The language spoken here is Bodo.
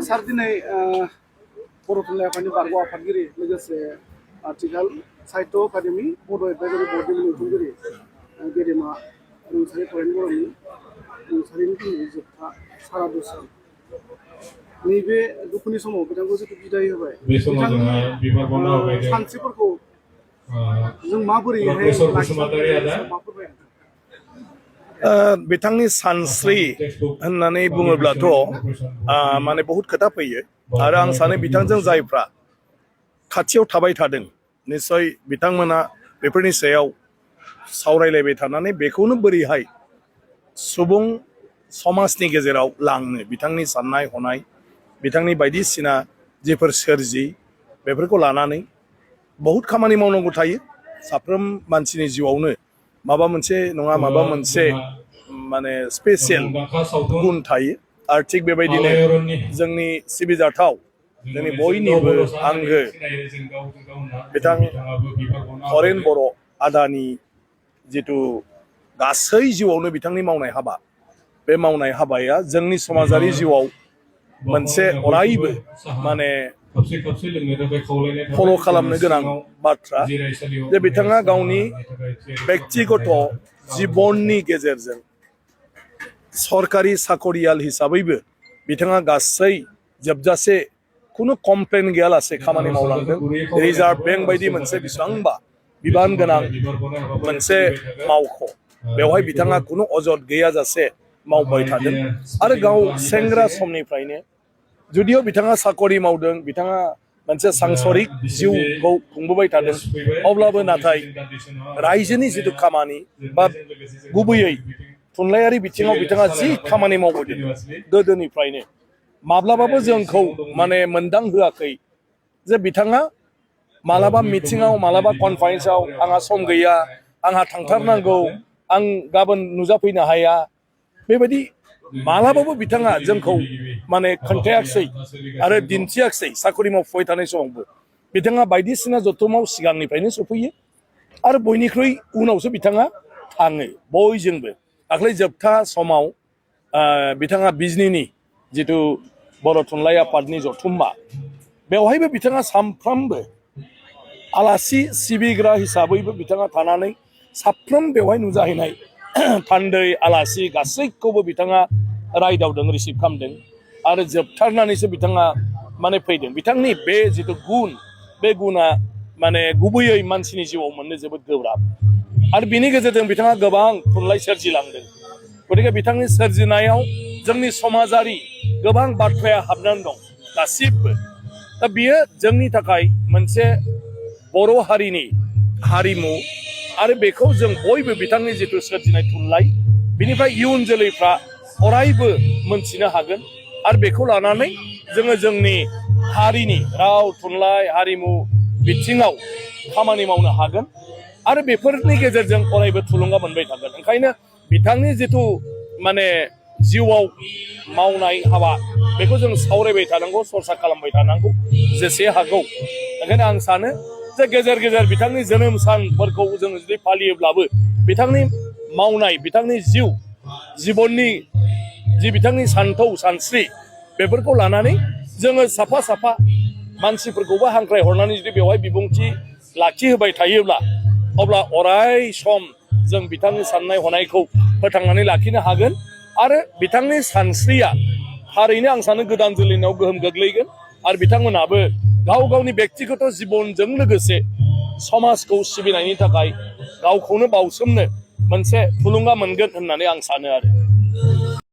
सार दिनै बर' थुनलाइ आफादनि बारग' आफादगिरि लोगोसे आथिखाल साहित्य एकाडेमि बड' एडभाइजरि बर्डनि लुथुमगिरि गेदेमा रुंसारि फरायन बर'नि रुंसारिनि दिनै जोबथा सारादु सान नैबे दुखुनि समाव बिथांखौ जिथु बिदाय होबाय बिथांनि सानस्रिफोरखौ जों माबोरैहाय बिथांनि सानस्रि होननानै बुङोब्लाथ' माने बहुत खोथा फैयो आरो आं सानो बिथांजों जायफ्रा खाथियाव थाबाय थादों निश्चय बिथांमोना बेफोरनि सायाव सावरायलायबाय थानानै बेखौनो बोरैहाय सुबुं समाजनि गेजेराव लांनो बिथांनि साननाय हनाय बिथांनि बायदिसिना जेफोर सोरजि बेफोरखौ लानानै बहुत खामानि मावनांगौ थायो साफ्रोम मानसिनि जिउआवनो माबा मोनसे नङा माबा मोनसे माने स्पेसियेल गुन थायो आरो थिग बेबायदिनो जोंनि सिबिजाथाव जोंनि बयनिबो आंगो बिथां फरेन बर' आदानि जिथु गासै जिउआवनो बिथांनि मावनाय हाबा बे मावनाय हाबाया जोंनि समाजारि जिउआव मोनसे अरायबो माने फल' खालामनो गोनां बाथ्रा जे बिथाङा गावनि बेक्तिगत जिबननि गेजेरजों सरकारि साकरियाल हिसाबैबो बिथाङा गासै जोबजासे खुनु कमप्लेन गैयालासे खामानि मावलांदों रिजार्भ बेंक बायदि मोनसे बेसेबांबा बिबान गोनां मोनसे मावख' बेवहाय बिथाङा खुनु अजद गैयाजासे मावबाय थादों आरो गाव सेंग्रा समनिफ्रायनो जुदिअ बिथाङा साकरि मावदों बिथाङा मोनसे सांसारिक जिउखौ खुंबोबाय थादों अब्लाबो नाथाय रायजोनि जिथु खामानि बा गुबैयै थुनलाइयारि बिथिङाव बिथाङा जि खामानि मावबोदों गोदोनिफ्रायनो माब्लाबाबो जोंखौ माने मोनदां होआखै जे बिथाङा मालाबा मिटिङाव मालाबा कनफारेन्सआव आंहा सम गैया आंहा थांथारनांगौ आं गाबोन नुजाफैनो हाया बेबायदि मालाबाबो बिथाङा जोंखौ माने खोन्थायाखिसै आरो दिन्थियाखिसै साकरि मावफुबाय थानाय समावबो बिथाङा बायदिसिना जथुमाव सिगांनिफ्रायनो सफैयो आरो बयनिख्रुइ उनावसो बिथाङा थाङो बयजोंबो दाख्लै जोबथा समाव बिथाङा बिजनीनि जिथु बर' थुनलाइ आफादनि जथुम्मा बेवहायबो बिथाङा सानफ्रामबो आलासि सिबिग्रा हिसाबैबो बिथाङा थानानै साफ्रोम बेवहाय नुजाहैनाय थान्दै आलासि गासैखौबो बिथाङा रायदावदों रिसिभ खालामदों आरो जोबथारनानैसो बिथाङा माने फैदों बिथांनि बे जिथु गुन बे गुना माने गुबैयै मानसिनि जिउआव मोननो जोबोद गोब्राब आरो बिनि गेजेरजों बिथाङा गोबां थुनलाइ सोरजिलांदों गतिके बिथांनि सोरजिनायाव जोंनि समाजारि गोबां बाथ्राया हाबनानै दं गासिबो दा बियो जोंनि थाखाय मोनसे बर' हारिनि हारिमु आरो बेखौ जों बयबो बिथांनि जिथु सोरजिनाय थुनलाइ बिनिफ्राय इयुन जोलैफ्रा अरायबो मोनथिनो हागोन आरो बेखौ लानानै जोङो जोंनि हारिनि राव थुनलाइ हारिमु बिथिङाव खामानि मावनो हागोन आरो बेफोरनि गेजेरजों अरायबो थुलुंगा मोनबाय थागोन ओंखायनो बिथांनि जिथु माने जिउआव मावनाय हाबा बेखौ जों सावरायबाय थानांगौ सरसा खालामबाय थानांगौ जेसे हागौ ओंखायनो आं सानो जे गेजेर गेजेर बिथांनि जोनोम सानफोरखौ जों जुदि फालियोब्लाबो बिथांनि मावनाय बिथांनि जिबननि जि बिथांनि सान्थौ सानस्रि बेफोरखौ लानानै जोङो साफा साफा मानसिफोरखौबो हांख्राय हरनानै जुदि बेवहाय बिबुंथि लाखिहोबाय थायोब्ला अब्ला अराय सम जों बिथांनि साननाय हनायखौ फोथांनानै लाखिनो हागोन आरो बिथांनि सानस्रिया थारैनो आं सानो गोदान जोलैनाव गोहोम गोग्लैगोन आरो बिथांमोनाबो गाव गावनि बेक्तिगत जिबनजों लोगोसे समाजखौ सिबिनायनि थाखाय गावखौनो बावसोमनो मोनसे थुलुंगा मोनगोन होननानै आं सानो आरो